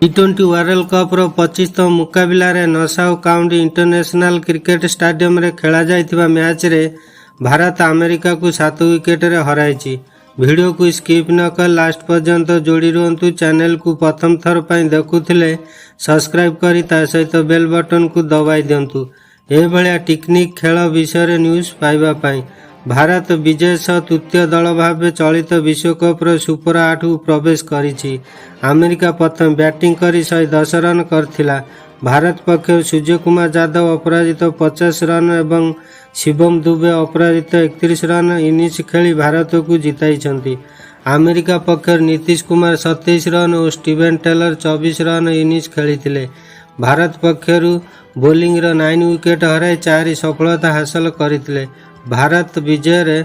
ଟି-20 world କପ୍ର 25ତମ ମୁକାବିଲାରେ Nassau county international cricket ଷ୍ଟାଡିୟମରେ ଖେଳାଯାଇଥିବା ମ୍ୟାଚରେ ଭାରତ ଆମେରିକାକୁ 7 ୱିକେଟରେ ହରାଇଛି। ଭିଡ଼ିଓକୁ ସ୍କିପ୍ ନ କରି ଲାଷ୍ଟ ପର୍ଯ୍ୟନ୍ତ ଯୋଡ଼ି ରୁହନ୍ତୁ। ଚ୍ୟାନେଲକୁ ପ୍ରଥମ ଥର ପାଇଁ ଦେଖୁଥିଲେ ସବସ୍କ୍ରାଇବ୍ କରି ତା ସହିତ ବେଲ୍ ବଟନକୁ ଦବାଇ ଦିଅନ୍ତୁ, ଏଭଳିଆ ଟେକ୍ନିକ୍ ଖେଳ ବିଷୟରେ ନ୍ୟୁଜ୍ ପାଇବା ପାଇଁ। ଭାରତ ବିଜୟ ସହ ତୃତୀୟ ଦଳ ଭାବେ ଚଳିତ ବିଶ୍ୱକପ୍ର ସୁପର 8କୁ ପ୍ରବେଶ କରିଛି। ଆମେରିକା ପ୍ରଥମେ ବ୍ୟାଟିଂ କରି 110 ରନ୍ କରିଥିଲା। ଭାରତ ପକ୍ଷରୁ ସୂର୍ଯ୍ୟକୁମାର ଯାଦବ ଅପରାଜିତ 50 ରନ୍ ଏବଂ ଶିବମ ଦୁବେ ଅପରାଜିତ 31 ରନ୍ ଇନିଂସ ଖେଳି ଭାରତକୁ ଜିତାଇଛନ୍ତି। ଆମେରିକା ପକ୍ଷରୁ ନୀତିଶ କୁମାର 27 ରନ୍ ଓ ଷ୍ଟିଭେନ୍ ଟେଲର 24 ରନ୍ ଇନିଂସ ଖେଳିଥିଲେ। ଭାରତ ପକ୍ଷରୁ ବୋଲିଂର 9 ୱିକେଟ୍ ହରାଇ ଚାରି ସଫଳତା ହାସଲ କରିଥିଲେ। ଭାରତ ବିଜୟରେ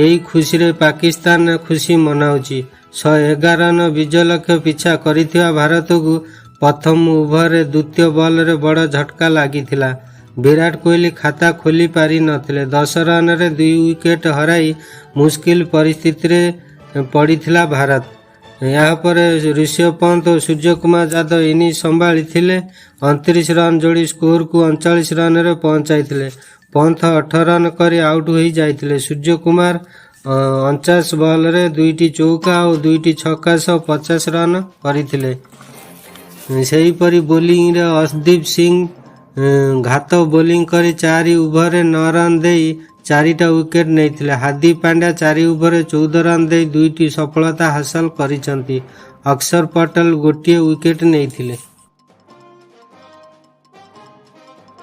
ଏହି ଖୁସିରେ ପାକିସ୍ତାନ ଖୁସି ମନାଉଛି। 111 ରନ୍ ବିଜୟ ଲକ୍ଷ୍ୟ ପିଛା କରିଥିବା ଭାରତକୁ ପ୍ରଥମ ଓଭରରେ ଦ୍ୱିତୀୟ ବଲରେ ବଡ଼ ଝଟକା ଲାଗିଥିଲା। ବିରାଟ କୋହଲି ଖାତା ଖୋଲି ପାରି ନଥିଲେ। 10 ରନରେ 2 ୱିକେଟ୍ ହରାଇ ମୁସ୍କିଲ ପରିସ୍ଥିତିରେ ପଡ଼ିଥିଲା ଭାରତ। ଏହାପରେ ଋଷଭ ପନ୍ତ ଓ ସୂର୍ଯ୍ୟକୁମାର ଯାଦବ ଇନିଂସ ସମ୍ଭାଳିଥିଲେ। 29 ରନ୍ ଯୋଡ଼ି ସ୍କୋରକୁ 39 ରନରେ ପହଞ୍ଚାଇଥିଲେ। ପନ୍ଥ 18 ରନ୍ କରି ଆଉଟ୍ ହୋଇ ଯାଇଥିଲେ। ସୂର୍ଯ୍ୟକୁମାର 49 ବଲରେ ଦୁଇଟି ଚୌକା ଓ ଦୁଇଟି ଛକା ସହ 50 ରନ୍ କରିଥିଲେ। ସେହିପରି ବୋଲିଂରେ ଅର୍ଶଦୀପ ସିଂ ଘାତକ ବୋଲିଂ କରି 4 ଓଭରରେ 9 ରନ୍ ଦେଇ ଚାରିଟା ୱିକେଟ୍ ନେଇଥିଲେ। ହାର୍ଦ୍ଦିକ ପାଣ୍ଡ୍ୟା 4 ଓଭରରେ 14 ରନ୍ ଦେଇ ଦୁଇଟି ସଫଳତା ହାସଲ କରିଛନ୍ତି। ଅକ୍ଷର ପଟେଲ ଗୋଟିଏ ୱିକେଟ୍ ନେଇଥିଲେ।